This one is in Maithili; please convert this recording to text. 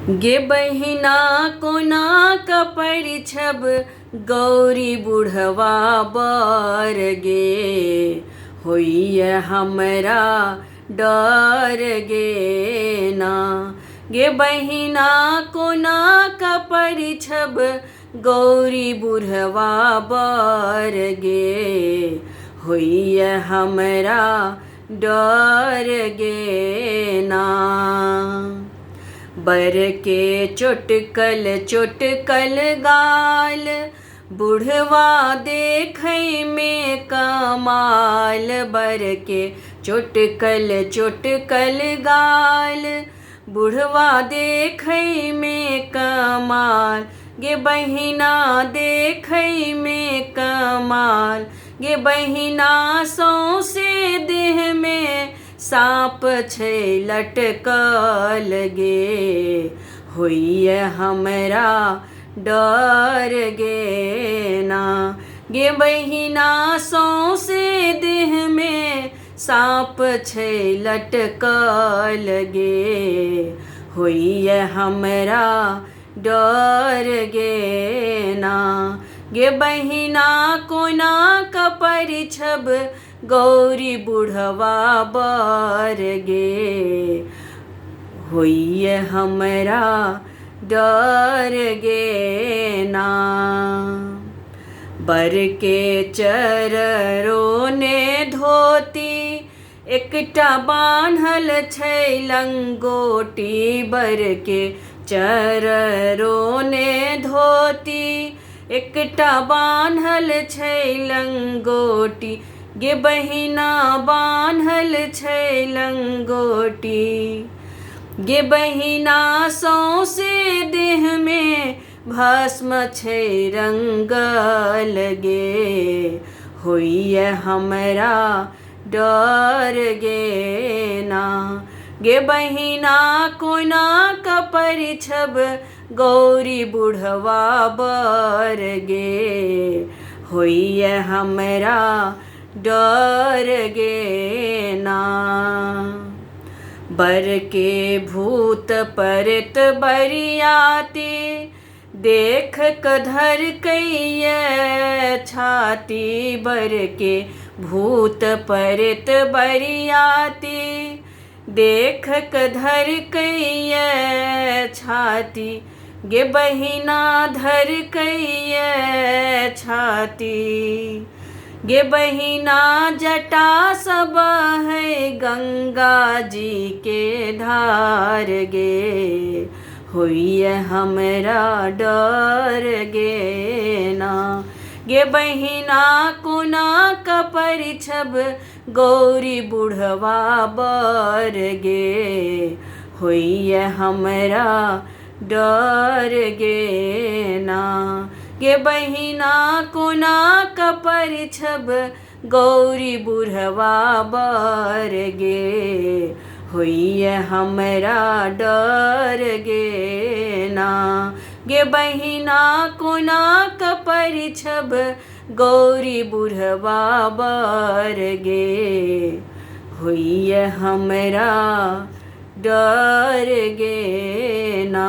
गे बहिना कोना कऽ परिछब गौरी बुढ़वा बर गे, होइए हमरा डर गे ना। गे बहिना कोना कऽ परिछब गौरी बुढ़वा बर गे, होइए हमरा डर गे ना। बर के चोटकल चोटकल गाल, बुढ़वा देखैमे कमाल। बर के चोटकल चोटकल गाल, बुढ़वा देखैमे कमाल। गे बहिना देखैमे कमाल, गे बहिना सौँसे देहमे साँप छै लटकल गे, होइए हमरा डर गे ना। गे बहिना सौँसे देहमे साँप छै लटकल गे, होइए हमरा डर गे ना। गे बहिना कोना कऽ परिछब गौरी बुढ़वा बर गे, होइए हमरा डर गे ना। बर के चररो ने धोती, एकटा बान्हल छै लंगोटी। बर के चररो ने धोती, एकटा बान्हल छै लंगोटी। गे बहिना बान्हल छै लंगोटी, गे बहिना सौँसे देहमे भस्म छै रङ्गल गे, होइए हमरा डर गे ना। गे बहिना कोना कऽ परिछब गौरी बुढ़वा बर गे, होइए हमरा डर गे ना। बर के भूत परेत बरियाती, देख कऽ धरकैए छाती। बर के भूत परेत बरियाती, देख कऽ धरकैए छाती। गे बहिना धरकैए छाती, गे बहिना जटा सब है गंगा जी के धार गे, होइए हमरा डर गे ना। गे बहिना कोना कऽ परिछब गौरी बुढ़वा बर गे, होइए हमरा डर गे ना। गे बहिना कोना कऽ परिछब गौरी बुढ़वा बर गे, होइए हमरा डर गे ना। गे बहिना कोना कऽ परिछब गौरी बुढ़वा बर गे, होइए हमरा डर गे ना।